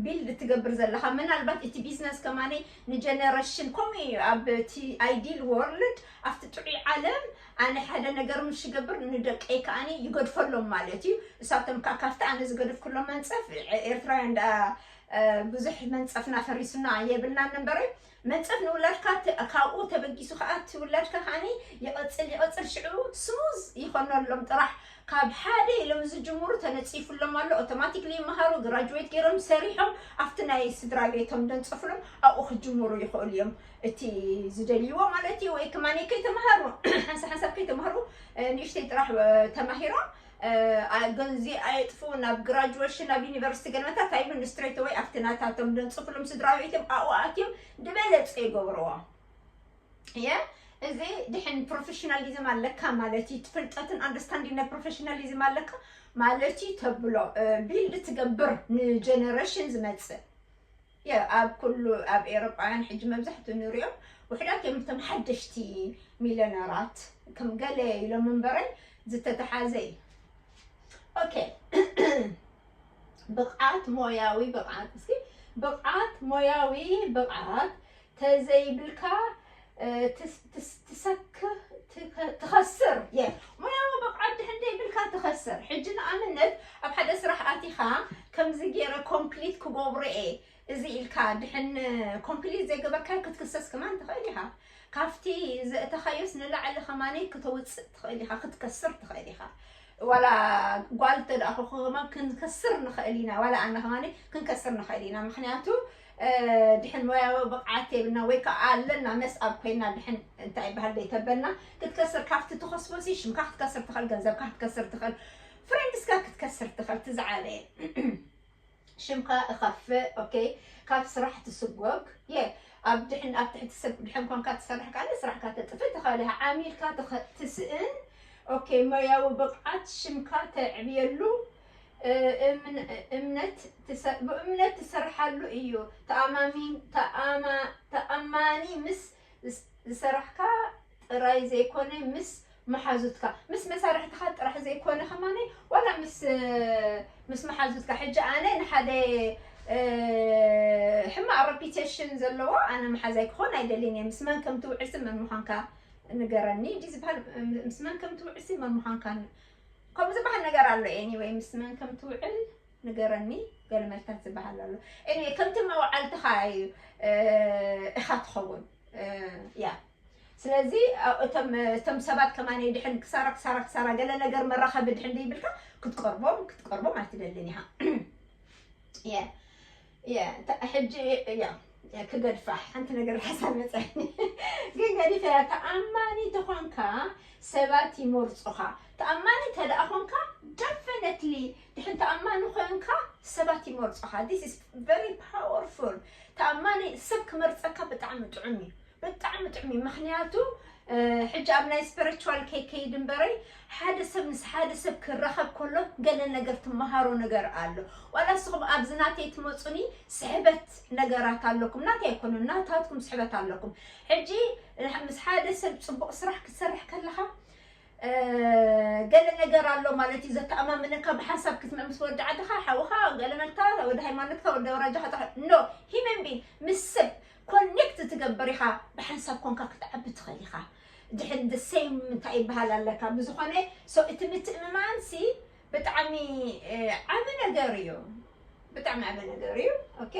ቢልድ ትገብር ዘለካ። ምናልባት እቲ ቢዝነስ ከማነ ንጀነሬሽን ከምኡ እዩ። ኣብ እቲ ኣይዲል ወርልድ ኣብቲ ጥዑይ ዓለም ኣነ ሓደ ነገር ምሽ ይገብር ንደቀይ ከዓኒ ይገድፈሎም ማለት እዩ። እሳቶም ከዓ ካብቲ ኣነ ዝገደፍኩሎም መንፀፍ ኤርትራውያን ደኣ ብዙሕ መንፀፍና ፈሪሱና የብልናን እምበረ መንፀፍ ንውላድካ ካብኡ ተበጊሱ ከዓ እቲ ውላድካ ከዓኒ ይቐፅል ይቐፅል ሽዑ ስሙዝ ይኾነሎም ጥራሕ ካብ ሓደ ኢሎም ዝጅምሩ ተነፂፉሎም ኣሎ። ኦቶማቲክሊ ይመሃሩ ግራጅዌት ገይሮም ሰሪሖም ኣብቲ ናይ ስድራ ቤቶም ደንፀፍሎም ኣብኡ ክጅምሩ ይኽእሉ እዮም። እቲ ዝደልይዎ ማለት እዩ። ወይ ከማኒ ከይተምሃሩ ሓንሳብ ሓንሳብ ከይተምሃሩ ንእሽተይ ጥራሕ ተማሂሮም ገንዚ ኣየጥፉ ናብ ግራጁዌሽን ናብ ዩኒቨርሲቲ ገለመታት ኣይብሉን። ስትሬት ወይ ኣብቲ ናታቶም ደንፅፍሎም ስድራ ቤቶም ኣብኡ ኣትዮም ዝበለፀ ይገብርዎ። የ እዚ ድሕን ፕሮፌሽናሊዝም ኣለካ ማለት እዩ። ፍልጠትን ኣንደርስታንዲንግ ናይ ፕሮፌሽናሊዝም ኣለካ ማለት እዩ ተብሎ ቢልድ ትገብር ንጀነሬሽን ዝመፅእ የ ኣብ ኩሉ ኣብ ኤሮጳውያን ሕጂ መብዛሕትኡ ንሪኦም ውሕዳት እዮም እቶም ሓደሽቲ ሚለነራት ከም ገለ ኢሎም እምበረይ ዝተተሓዘ እዩ። ኦኬ ብቕዓት ሞያዊ ብቕዓት እስኪ ብቕዓት ሞያዊ ብቕዓት ተዘይብልካ ትሰክህ ትኸስር የ ሞያዊ ብቕዓት ድሕን ዘይብልካ ትኸስር። ሕጂ ንኣብነት ኣብ ሓደ ስራሕ ኣቲኻ ከምዚ ገይረ ኮምፕሊት ክገብሮ እየ እዚ ኢልካ ድሕን ኮምፕሊት ዘይገበርካ ክትክሰስ ከማን ትኽእል ኢኻ። ካብቲ ዘእተኻዮስ ንላዕሊ ከማን ክተውፅእ ትኽእል ኢኻ፣ ክትከስር ትኽእል ኢኻ። ዋላ ጓል እንተ ደኣ ኮንኩ ከማን ክንከስር ንኽእል ኢና፣ ዋላ ኣነ ከማን ክንከስር ንኽእል ኢና። ምኽንያቱ ድሕን ሞያዊ ብቕዓት የብልና ወይ ከዓ ኣለና መስኣብ ኮይና ድሕን እንታይ ይበሃል ዘይተበልና ክትከስር፣ ካብቲ ትኸስቦ ሲ ሽምካ ክትከስር ትኽእል፣ ገንዘብካ ክትከስር ትኽእል፣ ፍሬንድስካ ክትከስር ትኽእል። ትዝዓበየ ሽምካ እኸፍእ። ኦኬ፣ ካብ ስራሕ ትስጎግ። የ ኣብ ድሕን ኣብ ትሕቲ ሰብ ድሕን ኮንካ ትሰርሕ ካለ ስራሕካ ተጥፍእ ትኽእል ኢኻ። ዓሚልካ ትኸ- ትስእን። ኦኬ፣ ሞያዊ ብቕዓት ሽምካ ተዕብየሉ። እ- እምን- እምነት ትሰ- ብእምነት ትሰርሓሉ እዩ። ተኣማሚን ተኣማ- ተኣማኒ ምስ ዝስ- ዝሰራሕካ ጥራይ ዘይኮነ ምስ መሓዙትካ ምስ መሳርሕትኻ ጥራሕ ዘይኮነ ከማነ ዋላ ምስ ምስ መሓዙትካ። ሕጂ ኣነ ንሓደ ሕማቕ ረፒቴሽን ዘለዎ ኣነ መሓዛይ ክኾን ኣይደልን እየ። ምስ መን ከም ትውዕልሲ መን ምዃንካ ንገረኒ እንዲ ዝበሃል። ምስ መን ከም ትውዕልሲ መን ምዃንካ ን- ከምኡ ዝበሃል ነገር ኣሎ። ኤኒወይ ምስ መን ከም ትውዕል ንገረኒ ገለ መልታት ዝበሃል ኣሎ። ኤኒወይ ከምቲ መውዓልትኻ እዩ ኢኻ ትኸውን። ያ ስለዚ እቶም እቶም ሰባት ከማን ድሕን ክሳራ ክሳራ ክሳራ ገለ ነገር መራኸቢ ድሕን ዘይብልካ ክትቀርቦም ክትቀርቦም ኣይትደልን ኢኻ። የ የ ሕጂ ያ ክገድፋ ሓንቲ ነገር ሓሳብ መፀኒ ግን ገዲፈ ተኣማኒ ተኾንካ ሰባት ይመርፁኻ። ተኣማኒ ተደኣ ኾንካ ደፈነትሊ ድሕን ተኣማኒ ኾንካ ሰባት ይመርፁኻ። This is very powerful። ተኣማኒ ሰብ ክመርፀካ ብጣዕሚ ጥዑም እዩ። ብጣዕሚ ጥዑም እዩ። ምኽንያቱ ሕጂ ኣብ ናይ ስፒሪቹዋል ከይከይድ እምበረይ ሓደ ሰብ ምስ ሓደ ሰብ ክራኸብ ከሎ ገለ ነገር ትመሃሮ ነገር ኣሎ። ዋላ ንስኹም ኣብዚ ናተይ ትመፁኒ ስሕበት ነገራት ኣለኩም። ናተይ ኣይኮኑን፣ ናታትኩም ስሕበት ኣለኩም። ሕጂ ምስ ሓደ ሰብ ፅቡቕ ስራሕ ክትሰርሕ ከለኻ ገለ ነገር ኣሎ ማለት እዩ። ዘተኣማምነካ ብሓንሳብ ክትመ ምስ ወዲ ዓድኻ ሓውኻ ገለ መልካ ወዲ ሃይማኖትካ ወዲ ኣውራጃኻ ኖ ሂመን ቢን ምስ ሰብ ኮኔክት ትገብር ኢኻ። ብሓንሳብ ኮንካ ክትዓቢ ትኽእል ኢኻ። ድሕን ደ ሴም እንታይ ይበሃል ኣለካ ብዝኾነ እቲ ምትእምማንሲ ብጣዕሚ ዓቢ ነገር እዩ። ብጣዕሚ ዓቢ ነገር እዩ። ኦኬ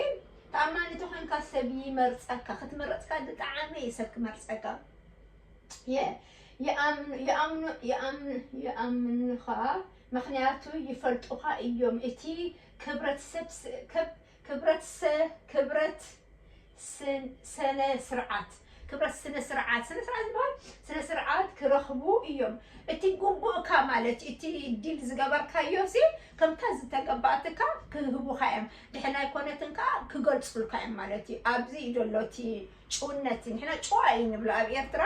ተኣማኒ ተኾንካ ሰብ ይመርፀካ። ክትመረፅካ ብጣዕሚ እዩ ሰብ ክመርፀካ። ይኣምኑኻ ምኽንያቱ ይፈልጡኻ እዮም። እቲ ክብረት ሰብ ክብረት ክብረት ሰነ ስርዓት ክብረት ስነ ስርዓት ስነ ስርዓት ዝበሃል ስነ ስርዓት ክረኽቡ እዮም። እቲ ግቡእካ ማለት እቲ ዲል ዝገበርካዮ ሲ ከምታ ዝተገባእትካ ክህቡኻ እዮም። ድሕና ኣይኮነትን ከዓ ክገልፁልካ እዮም ማለት እዩ። ኣብዚ እዩ ዘሎ እቲ ጭውነት። ንሕና ጭዋ እዩ ንብሎ ኣብ ኤርትራ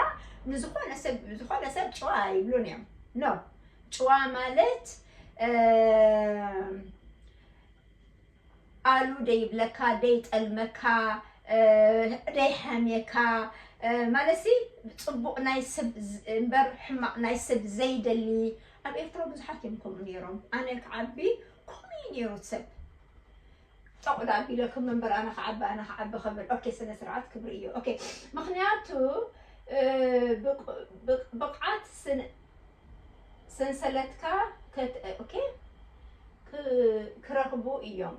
ንዝኾነ ሰብ ዝኾነ ሰብ ጭዋ ኣይብሉን እዮም። ኖ ጭዋ ማለት ኣሉ ደይብለካ ደይጠልመካ ደይሓምየካ ማለትሲ ፅቡቕ ናይ ሰብ እምበር ሕማቕ ናይ ሰብ ዘይደሊ። ኣብ ኤርትራ ብዙሓት እዮም ከምኡ ነይሮም። ኣነ ክዓቢ ከምኡ እዩ ነይሩ ሰብ ጠቑ ዳ ኣቢለኩም እምበር ኣነ ክዓቢ ኣነ ክዓቢ ክብል ኦኬ ስነ ስርዓት ክብሪ እዩ። ኦኬ ምኽንያቱ ብቕዓት ሰንሰለትካ ክረኽቡ እዮም።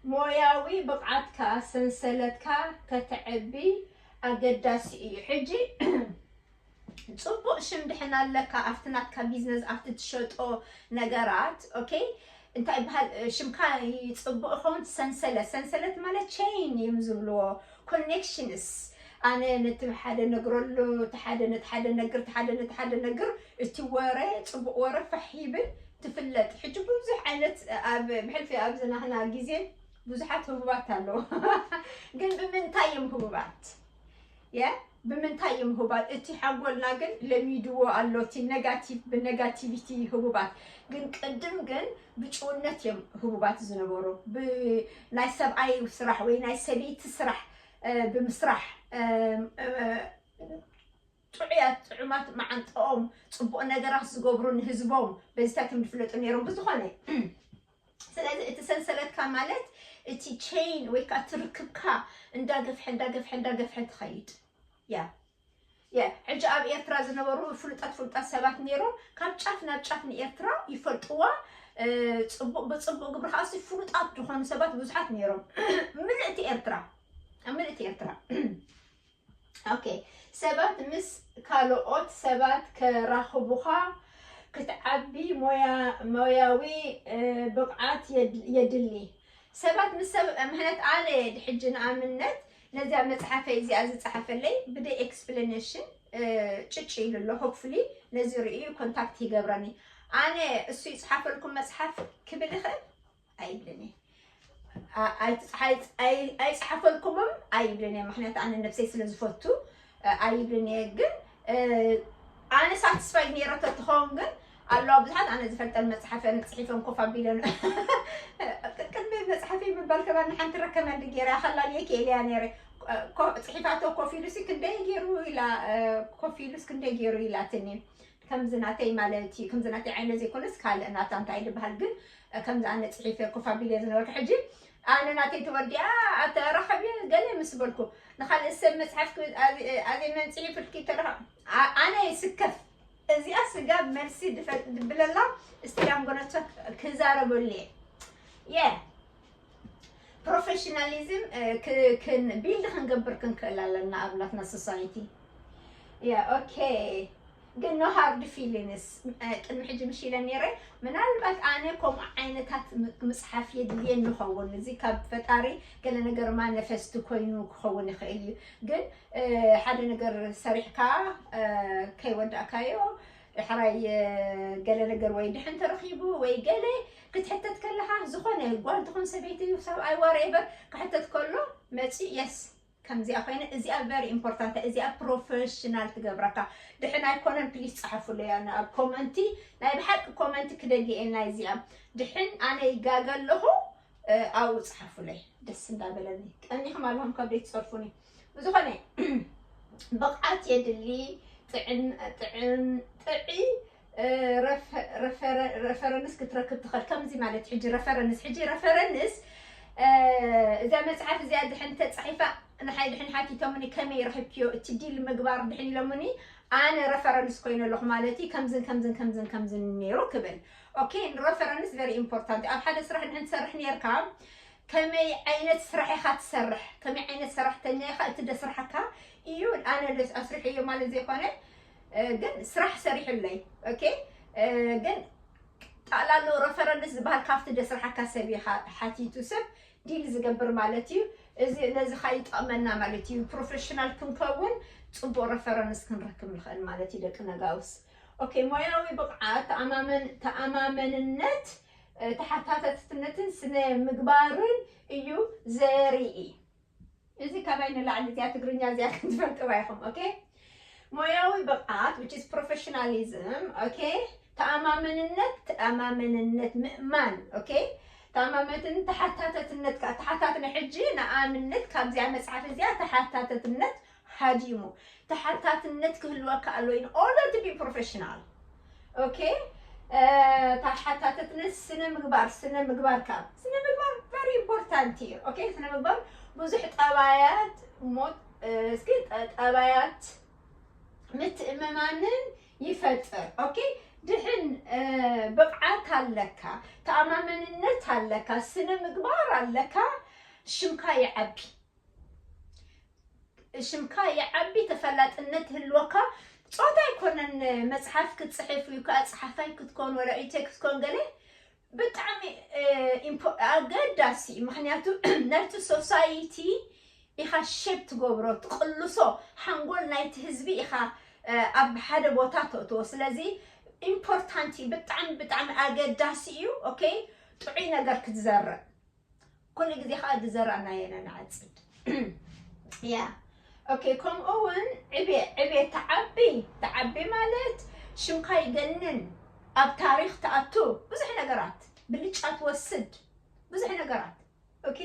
ሞያዊ ብቕዓትካ ሰንሰለትካ ከተዕቢ ኣገዳሲ እዩ። ሕጂ ፅቡቕ ሽም ድሕን ኣለካ ኣብቲ ናትካ ቢዝነስ ኣብቲ ትሸጦ ነገራት ኦኬ እንታይ ይበሃል ሽምካ ይፅቡቕ ይኸውን። ሰንሰለት ሰንሰለት ማለት ቸይን እዮም ዝብልዎ ኮኔክሽንስ ኣነ ነቲ ሓደ ነግረሉ እቲ ሓደ ነቲ ሓደ ነግር እቲ ሓደ ነቲ ሓደ ነግር እቲ ወረ ፅቡቕ ወረ ፋሕ ይብል ትፍለጥ። ሕጂ ብዙሕ ዓይነት ኣብ ብሕልፊ ኣብዚ ናህና ግዜ ብዙሓት ህቡባት ኣለዉ ግን ብምንታይ እዮም ህቡባት? የ ብምንታይ እዮም ህቡባት? እቲ ሓንጎልና ግን ለሚድዎ ኣሎ እቲ ነጋቲቭ ብነጋቲቪቲ ህቡባት ግን ቅድም ግን ብጭውነት እዮም ህቡባት ዝነበሩ ብናይ ሰብኣይ ስራሕ ወይ ናይ ሰበይቲ ስራሕ ብምስራሕ ጥዑያት ጥዑማት መዓንጠኦም ፅቡቕ ነገራት ዝገብሩ ንህዝቦም በዚታት እዮም ዝፍለጡ ነይሮም ብዝኾነ ስለዚ እቲ ሰንሰለትካ ማለት እቲ ቸይን ወይ ከዓ እቲ ርክብካ እንዳገፍሐ እንዳገፍሐ እንዳገፍሐ ትኸይድ ያ የ ሕጂ ኣብ ኤርትራ ዝነበሩ ፍሉጣት ፍሉጣት ሰባት ነይሮም ካብ ጫፍ ናብ ጫፍ ንኤርትራ ይፈልጥዋ ጽቡቕ ብጽቡቕ ግብሪ ከዓሲ ፍሉጣት ዝኾኑ ሰባት ብዙሓት ነይሮም። ምልእቲ ኤርትራ፣ ኣብ ምልእቲ ኤርትራ። ኦኬ፣ ሰባት ምስ ካልኦት ሰባት ከራኽቡኻ ክትዓቢ ሞያ-፣ ሞያዊ፣ እ፣ ብቕዓት የድ-፣ የድሊ። ሰባት ምስ ሰብ፣ ምኽንያት ኣነ ድሕጂ ንኣብነት ነዚኣ መጽሓፈይ እዚኣ ዝጸሓፈለይ ብደይ ኤክስፕለኔሽን፣ እ፣ ጭጭ ኢሉ ኣሎ። ሆፕፉሊ ነዚ ርእዩ ኮንታክት ይገብረኒ። ኣነ እሱ ይጽሓፈልኩም መጽሓፍ ክብል ይኽእል ኣይብልን እየ። ኣ-፣ ኣይትጽ-፣ ኣይ-፣ ኣይ-፣ ኣይጽሓፈልኩምም ኣይብልን እየ። ምኽንያቱ ኣነ ነብሰይ ስለ ዝፈቱ፣ እ፣ ኣይብልን እየ። ግን፣ እ፣ ኣነ ሳትስፋይድ ነይረ ተትኸውን ግን ኣለዋ ብዙሓት ኣነ ዝፈልጠን መጽሓፈን ጽሒፈን ኮፍ ኣቢለን። ቅድሚ መጽሓፈይ ምባል ከማን ሓንቲ ረከመንድ ገይረ፣ ኣኸላልየ ክእልያ ነይረ። ኮ-፣ ጽሒፋቶ ኮፍ ኢሉሲ ክንደይ ገይሩ ኢላ፣ እ፣ ኮፍ ኢሉስ ክንደይ ገይሩ ኢላትኒ። ከምዚ ናተይ ማለት እዩ፣ ከምዚ ናተይ ዓይነት ዘይኮነስ ካልእ ናታ እንታይ ድበሃል ግን፣ እ፣ ከምዚ ኣነ ጽሒፈ ኮፍ ኣቢለ ዝነበርኩ ሕጂ ኣነ ናተይ ተወዲኣ ኣተራኸቢ ገለ ምስ በልኩ ንኻልእ ሰብ መጽሓፍ ክብል ኣዜ-፣ ኣዜ መንጽሒ ፍልኪ ተረኸ-፣ ኣ-፣ ኣነ ይስከፍ። እዚኣ ስጋብ መልሲ ድፈ-፣ ድብለላ እስቲ ዳም ጎነቶ ክዛረበሉ እየ። የ ፕሮፌሽናሊዝም፣ እ፣ ክ-፣ ክን-፣ ቢልድ ክንገብር ክንክእል ኣለና ኣብ ናትና ሶሳይቲ። ያ፣ ኦኬ። ግን no hard feelings፣ እ፣ ቅድሚ ሕጂ ምሽ ኢለ ነይረ። ምናልባት ኣነ ከምኡ ዓይነታት ም-፣ ምጽሓፍ የድልየኒ ይኸውን። እዚ ካብ ፈጣሪ ገለ ነገር ማኒፌስት ኮይኑ ክኸውን ይኽእል እዩ። ግን፣ እ፣ ሓደ ነገር ሰሪሕካ፣ እ፣ ከይወዳእካዮ፣ ዳሕራይ፣ እ፣ ገለ ነገር ወይ ድሕን ተረኺቡ ወይ ገለ ክትሕተት ከለኻ፣ ዝኾነ ጓል ትኹን ሰበይቲ፣ ሰብኣይ፣ ዋትኤቨር ክሕተት ከሎ መጺኡ፣ የስ፣ ከምዚኣ ኮይነ፣ እዚኣ ቨሪ ኢምፖርታንት፣ እዚኣ ፕሮፌሽናል ትገብረካ። ድሕን ኣይኮነን፣ ፕሊስ ጸሓፉለይ። ኣነ ኣብ ኮመንቲ፣ ናይ ብሓቂ ኮመንቲ ክደሊ እየ ናይ እዚኣ። ድሕን ኣነ ይጋገ ኣለኹ፣ እ፣ ኣብኡ ጸሓፉለይ። ደስ እንዳበለኒ። ቀኒኹም ኣለኹም ካብ ደይ ትጸርፉኒ። ብዝኾነ፣ ብቕዓት የድሊ፣ ጥዕን-፣ ጥዕን-፣ ጥዒ፣ እ፣ ረፈ-፣ ረፈረ-፣ ረፈረንስ ክትረክብ ትኽእል። ከምዚ ማለት ሕጂ ረፈረንስ፣ ሕጂ ረፈረንስ፣ እ፣ እዛ መጽሓፍ እዚኣ ድሕን ተጻሒፋ፣ ንሓይ ድሕን ሓቲቶምኒ ከመይ ረኺብክዮ እቲ ዲል ምግባር ድሕን ኢሎምኒ፣ ኣነ ረፈረንስ ኮይነ ኣለኹ ማለት እዩ፣ ከምዝን ከምዝን ከምዝን ከምዝን ነይሩ ክብል። ኦኬ፣ ረፈረንስ ቨሪ ኢምፖርታንት። ኣብ ሓደ ስራሕ ድሕን ትሰርሕ ነይርካ፣ ከመይ ዓይነት ስራሕ ኢኻ ትሰርሕ፣ ከመይ ዓይነት ሰራሕተኛ ኢኻ፣ እቲ ደስርሓካ እዩ። ኣነ ደስ ኣስርሐዮ ማለት ዘይኮነ፣ እ፣ ግን ስራሕ ሰሪሑለይ። ኦኬ፣ እ፣ ግን ጠቕላላ ረፈረንስ ዝበሃል ካብቲ ደስርሓካ ሰብ ኢኻ ሓቲቱ ሰብ ዲል ዝገብር ማለት እዩ። እዚ ነዚ ኸኣ ይጠቕመና ማለት እዩ። ፕሮፌሽናል ክንከውን ጽቡቕ ረፈረንስ ክንረክብ ንኽእል ማለት እዩ። ደቂ ነጋውስ። ኦኬ፣ ሞያዊ ብቕዓት፣ ተኣማመን-፣ ተኣማመንነት፣ እ፣ ተሓታተትነትን ስነ ምግባርን እዩ ዘርኢ። እዚ ካባይ ንላዕሊ እዚኣ ትግርኛ እዚኣ ክትፈልጥዋ ኢኹም። ኦኬ፣ ሞያዊ ብቕዓት፣ which is professionalism። ኦኬ፣ ተኣማመንነት፣ ተኣማመንነት፣ ምእማን። ኦኬ፣ ተኣማመትን ተሓታተትነት ከ-፣ ተሓታትነ ሕጂ ንኣብነት ካብዚኣ መጽሓፍ እዚኣ ተሓታተትነት ሃዲሙ። ተሓታትነት ክህልወካ ኣሎ in order to be professional። ኦኬ፣ እ፣ ተሓታተትነት ስነ ምግባር፣ ስነ ምግባር ካብ ስነ ምግባር ቨሪ ኢምፖርታንት እዩ። ኦኬ፣ ስነ ምግባር ብዙሕ ጠባያት ሞ-፣ እ፣ እስኪ ጠ-፣ ጠባያት ምትእምማንን ይፈጥር። ኦኬ፣ ድሕን፣ እ፣ ብቕዓት ኣለካ፣ ተኣማመንነት ኣለካ፣ ስነ ምግባር ኣለካ፣ ሽምካ ይዓቢ። ሽምካ ይዓቢ፣ ተፈላጥነት ህልወካ። ጾታ ኣይኮነን መጽሓፍ ክትጽሕፍ እዩ፣ ከኣ ጸሓፋይ ክትኮን ወላ ኢቴክ ክትኮን ገለ ብጣዕሚ፣ እ፣ ኢምፖ-፣ ኣገዳሲ እዩ። ምኽንያቱ ናይቲ ሶሳይቲ ኢኻ ሼፕ ትገብሮ፣ ትቕልሶ፣ ሓንጎል ናይቲ ህዝቢ ኢኻ፣ እ፣ ኣብ ሓደ ቦታ ተእትዎ። ስለዚ ኢምፖርታንት እዩ፣ ብጣዕሚ፣ ብጣዕሚ ኣገዳሲ እዩ። ኦኬ፣ ጥዑይ ነገር ክትዘርእ። ኩሉ ግዜ ኸኣ ዝዘራእናዮ ኢና ንዓጽድ። ያ። ኦኬ፣ ከምኡ እውን ዕቤ፣ ዕቤ ተዓቢ፣ ተዓቢ ማለት ሽምካ ይገንን፣ ኣብ ታሪኽ ትኣቱ፣ ብዙሕ ነገራት፣ ብልጫ ትወስድ፣ ብዙሕ ነገራት። ኦኬ፣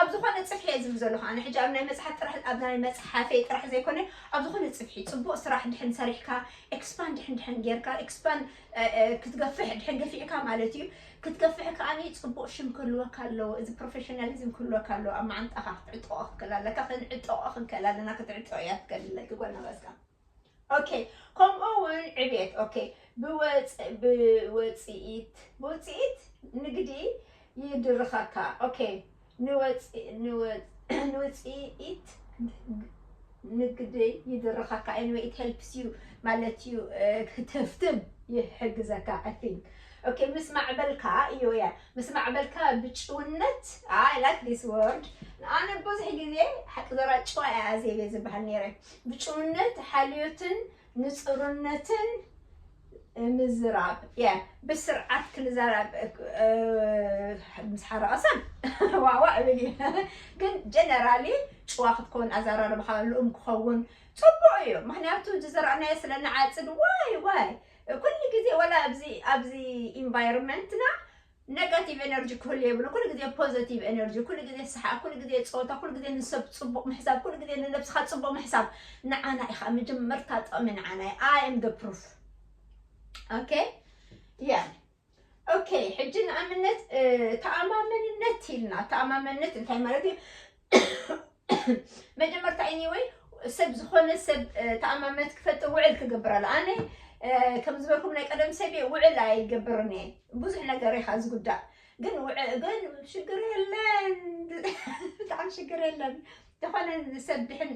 ኣብ ዝኾነ ጽፍሒ እየ ዝብል ዘለኹ። ኣነ ሕጂ ኣብ ናይ መጽሓፍ ጥራሕ፣ ኣብ ናይ መጽሓፈይ ጥራሕ ዘይኮነ፣ ኣብ ዝኾነ ጽፍሒ ጽቡቕ ስራሕ ድሕን ሰሪሕካ፣ ኤክስፓንድ ድሕን፣ ድሕን ጌርካ፣ ኤክስፓንድ፣ እ፣ እ፣ ክትገፍሕ ድሕን ገፊዕካ ማለት እዩ። ክትገፍሕ ከኣኒ ጽቡቕ ሽም ክህልወካ ኣለዎ። እዚ ፕሮፌሽናሊዝም ክህልወካ ኣለዎ። ኣብ መዓንጣኻ ክትዕጠቖ ክትክእል ኣለካ። ክንዕጠቖ ክንክእል ኣለና። ክትዕጠቕ እያ ትገድለኪ ጓል ነጋስካ። okay። ከምኡ እውን ዕቤት okay ብወፅ ብወፅኢት ብውፅኢት ንግዲ ይድርኸካ okay። ንወፅ ንወፅ ንውፅኢት ንግዲ ይድርኸካ anyway it helps you ማለት እዩ። ክትህፍትም ይሕግዘካ I think። okay ምስ ማዕበልካ እዩ ያ ምስ ማዕበልካ ብጭውነት I like this word። ኣነ ብዙሕ ግዜ ሓቂ ዘራ ጭዋ እያ ኣዜብ ዝበሃል ነይረ። ብጭውነት ሓልዮትን ንፁርነትን ምዝራብ ያ ብስርዓት ክንዘራብ ምስ ሓረቐ ሰብ ዋዋ እብል እዩ። ግን generally ጭዋ ክትከውን ኣዘራርባኻ ልኡም ክኸውን ፅቡቅ እዩ። ምክንያቱ ዝዘራእናዮ ስለ ንዓፅድ ዋይ ዋይ ኩሉ ግዜ ወላ ኣብዚ ኣብዚ environment ና negative energy ክህሉ የብሉ። ኩሉ ግዜ positive energy፣ ኩሉ ግዜ ሰሓቅ፣ ኩሉ ግዜ ፀወታ፣ ኩሉ ግዜ ንሰብ ፅቡቅ ምሕሳብ፣ ኩሉ ግዜ ንነብስካ ፅቡቅ ምሕሳብ። ንዓና ኢካ መጀመርታ ጥቅሚ ንዓና እዩ። I am the proof okay yeah okay። ሕጂ ንኣብነት ተኣማመንነት ኢልና ተኣማመንነት እንታይ ማለት እዩ? መጀመርታ anyway ሰብ ዝኾነ ሰብ ተኣማመነት ክፈጥር ውዕል ክገብር ኣሎ። ኣነ ከም ዝበልኩም ናይ ቀደም ሰብ እየ፣ ውዕል ኣይገብርን እየ። ብዙሕ ነገር ኢኻ ዝጉዳእ ግን ውዕ- ግን ሽግር የለን ብጣዕሚ ሽግር የለን። ዝኾነ ሰብ ድሕን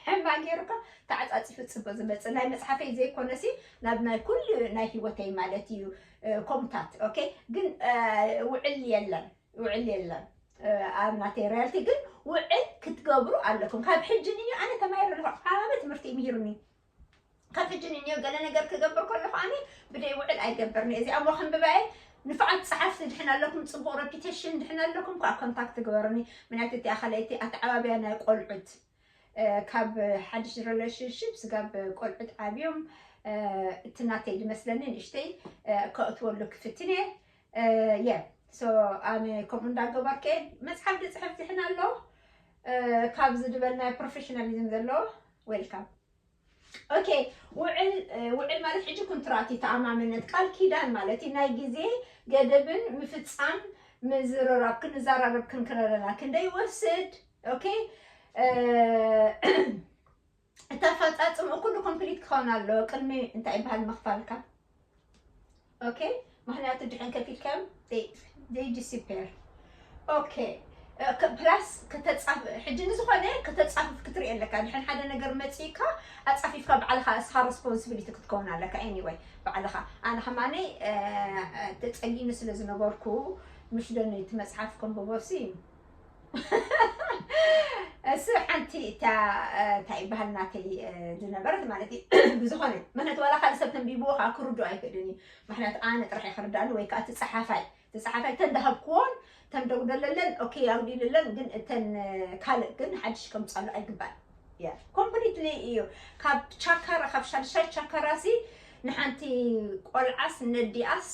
ሕማ ገይሩካ ተዓፃፂፉ ፅቡቅ ዝመፅእ ናይ መፅሓፈይ ዘይኮነሲ ናብ ናይ ኩሉ ናይ ህይወተይ ማለት እዩ ኮምታት okay ግን ውዕል የለን ውዕል የለን። ኣብ ናተይ reality ግን ውዕል ክትገብሩ ኣለኩም። ካብ ሕጂ ንዮ ኣነ ተማሂረ ኣለኹ ዓበ ትምህርቲ ምሂርኒ። ካብ ሕጂ ንዮ ገለ ነገር ክገብር ከለኹ ኣነ ብደይ ውዕል ኣይገብርኒ። እዚኣ ሞ ክንብባየ ንፉዓት ፀሓፍቲ ድሕን ኣለኩም፣ ፅቡቅ reputation ድሕን ኣለኩም ከዓ contact ግበሩኒ። ምክንያቱ እቲ ኣኸለይቲ ኣተዓባብያ ናይ ቆልዑት ካብ ሓድሽ relationship ስጋብ ቆልዑት ዓብዮም እቲ ናተይ ዝመስለኒ ንእሽተይ ከእትወሉ ክፍትን እየ። የ so ኣነ ከምኡ እንዳገበርኩ እየ መፅሓፍ ዝፅሕፍ ዝሕን ኣሎ። ካብዚ ዝበል ናይ professionalism ዘለዎ welcome okay። ውዕል ውዕል ማለት ሕጂ ኩንትራት እዩ፣ ተኣማመነት ቃል ኪዳን ማለት እዩ። ናይ ግዜ ገደብን ምፍፃም ምዝርራብ ክንዘራረብ ክንክለለና ክንደይ ይወስድ okay። እቲ ኣፈፃፅምኡ ኩሉ complete ክኸውን ኣለዎ ቅድሚ እንታይ ይበሃል ምኽፋልካ okay። ምክንያቱ ድሕን ከፊልካዮም they disappear okay። plus ከተፃፍ ሕጂ ንዝኾነ ከተፃፍፍ ክትርኢ ኣለካ። ድሕን ሓደ ነገር መፂእካ ኣፃፊፍካ ባዕልካ እስኻ responsibility ክትከውን ኣለካ። Anyway ባዕልካ ኣነ ከማነይ ተፀጊኑ ስለ ዝነበርኩ ምሽ ዶ ነቲ መፅሓፍ ከንብቦ ሲ እሱ ሓንቲ እታ እንታይ ይበሃል ናተይ ዝነበረት ማለት እዩ። ብዝኾነ ምክንያቱ ዋላ ካልእ ሰብ ተንቢብዎ ከዓ ክርድኦ ኣይክእልን እዩ። ምክንያቱ ኣነ ጥራሕ እየ ክርዳእኒ ወይ ከዓ እቲ ፀሓፋይ እቲ ፀሓፋይ ተን ደሃብክዎን ተን ደጉደለለን okay ኣጉዲልለን ግን እተን ካልእ ግን ሓድሽ ከምፃሉ ኣይግባል። completely እዩ ካብ ቻካራ ካብ ሻድሻይ ቻካራ ሲ ንሓንቲ ቆልዓስ ነዲኣስ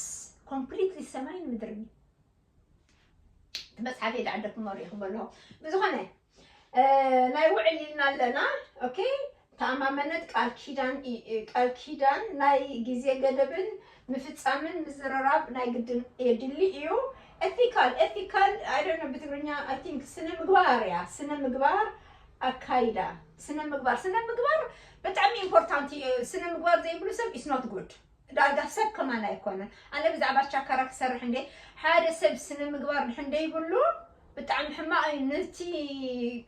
completely ሰማይን ምድርን እዩ። መፅሓፍ የዳዕደኩም መሪእኹም ኣለኹ። ብዝኾነ ናይ ውዕል ኢልና ኣለና okay። ተኣማመነት ቃል ኪዳን ቃል ኪዳን ናይ ግዜ ገደብን ምፍፃምን ምዝርራብ ናይ ግድን የድሊ እዩ። ethical ethical I don't know ብትግርኛ I think ስነ ምግባር እያ። ስነ ምግባር ኣካይዳ ስነ ምግባር ስነ ምግባር ብጣዕሚ important እዩ። ስነ ምግባር ዘይብሉ ሰብ is not good። ዳርጋ ሰብ ከማን ኣይኮነን። ኣነ ብዛዕባ ቻካራ ክሰርሕ እንደ ሓደ ሰብ ስነ ምግባር ድሕን ደይብሉ ብጣዕሚ ሕማቕ እዩ። ነቲ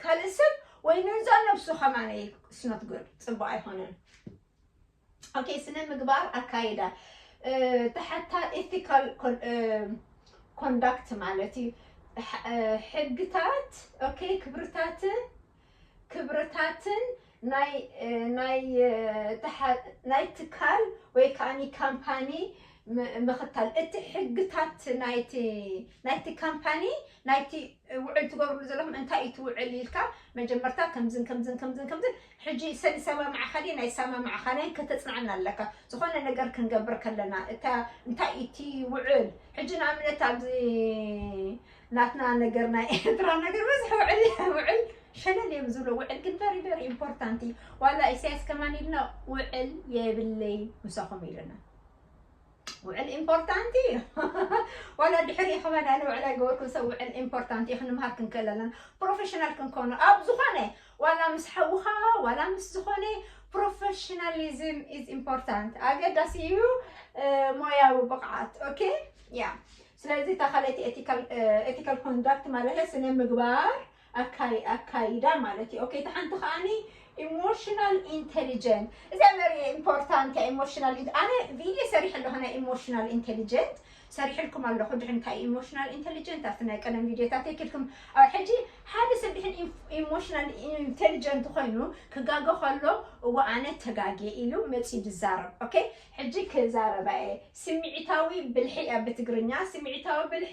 ካልእ ሰብ ወይ ነዛ ነብሱ ከማን it's not good ፅቡቅ ኣይኮነን። okay ስነ ምግባር ኣካይዳ ተሓታ ethical conduct ማለት እዩ። ሕግታት okay ክብርታትን ክብርታትን ናይ ናይ ናይ ትካል ወይ ከዓ company ምኽታል እቲ ሕግታት ናይቲ ናይቲ company ናይቲ ውዕል ትገብርሉ ዘለኹም እንታይ እዩ ትውዕል ኢልካ መጀመርታ ከምዝን ከምዝን ከምዝን ከምዝን ሕጂ ሰን ይሰማምዓኻ ድየ ናይ ሰማምዓኻ ናይ ከተፅናዕና ኣለካ። ዝኾነ ነገር ክንገብር ከለና እታ እንታይ እቲ ውዕል ሕጂ ንኣብነት ኣብዚ ናትና ነገር ናይ ኤርትራ ነገር ብዙሕ ውዕል ውዕል ሸለል እዮም ዝብሎ። ውዕል ግን very very important እዩ። ዋላ ኢሳያስ ከማን ኢልና ውዕል የብለይ ምሳኹም ኢልና ውዕል important እዩ። ዋላ ድሕሪ ከማን ኣነ ውዕል ኣይገበርኩን ሰብ ውዕል important እዩ። ክንምሃር ክንክእል ኣለና። professional ክንኮኑ ኣብ ዝኾነ ዋላ ምስ ሓውኻ ዋላ ምስ ዝኾነ Professionalism is important. ኣገዳሲ እዩ። ሞያዊ ብቕዓት። Okay? Yeah. ስለዚ ተኸለቲ ethical conduct ማለት ስነ ምግባር ኣካይዳ ማለት እዩ። Okay? ተሓንቲ ከዓኒ emotional intelligent። እዚ very important። Emotional ኣነ ቪድዮ ሰሪሕ ኣለኹ ናይ emotional intelligent ሰሪሕልኩም ኣለኹ። ድሕን እንታይ emotional intelligent ኣብቲ ናይ ቀደም ቪድዮታት የክልኩም። ኣብ ሕጂ ሓደ ሰብ ድሕን emotional intelligent ኮይኑ ክጋገ ከሎ እዋ ኣነ ተጋጌ ኢሉ መፂ ዝዛረብ። Okay? ሕጂ ክዛረባ እየ። ስምዒታዊ ብልሒ እያ ብትግርኛ። ስምዒታዊ ብልሒ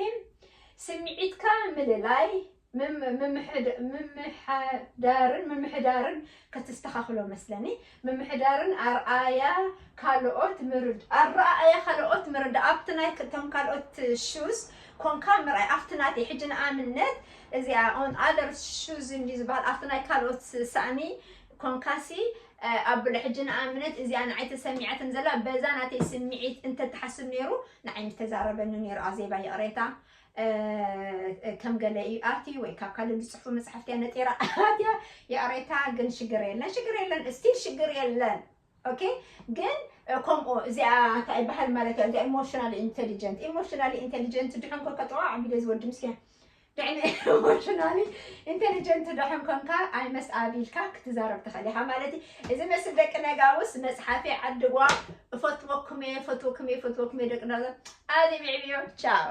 ስምዒትካ ምልላይ፣ ምምሕዳርን ምምሕዳርን ከተስተኻኽሎ መስለኒ። ምምሕዳርን ኣርኣያ ካልኦት ምርድ ኣረኣያ ካልኦት ምርድ ኣብቲ ናይ እቶም ካልኦት shoes ኮንካ ምርኣይ ኣብቲ ናተይ ሕጂ ንኣብነት እዚኣ on other shoes እንዲ ዝበሃል ኣብቲ ናይ ካልኦት ሳእኒ ኮንካሲ ኣብሎ ሕጂ ንኣብነት እዚኣ ንዓይ ተሰሚዓትን ዘላ በዛ ናተይ ስምዒት እንተተሓስብ ነይሩ ንዓይ ምተዛረበኒ ነይሩ ኣዜባ ይቕሬታ ከም ገለ እዩ ኣቲ ወይ ካብ ካልእ ዝፅሕፉ መፅሓፍቲ እያ ነጢራ ኣትያ ይቕሬታ ግን ሽግር የለን ሽግር የለን still ሽግር የለን okay ግን ከምኡ እዚኣ እንታይ ይበሃል ማለት እያ እዚኣ emotional intelligent emotional intelligent ድሕን ኮ ከጠዋ ዓቢደ ዝወዲ ምስኪያ ድሕን emotional intelligent ድሕን ኮንካ ኣይመስ ኣቢልካ ክትዛረብ ትኽእል ኢኻ ማለት እዩ እዚ መስል ደቂ ነጋውስ መፅሓፊ ዓድዋ እፈትወኩም እየ እፈትወኩም እየ እፈትወኩም እየ ደቂ ነጋ ኣዚ ብዕብዮ ቻው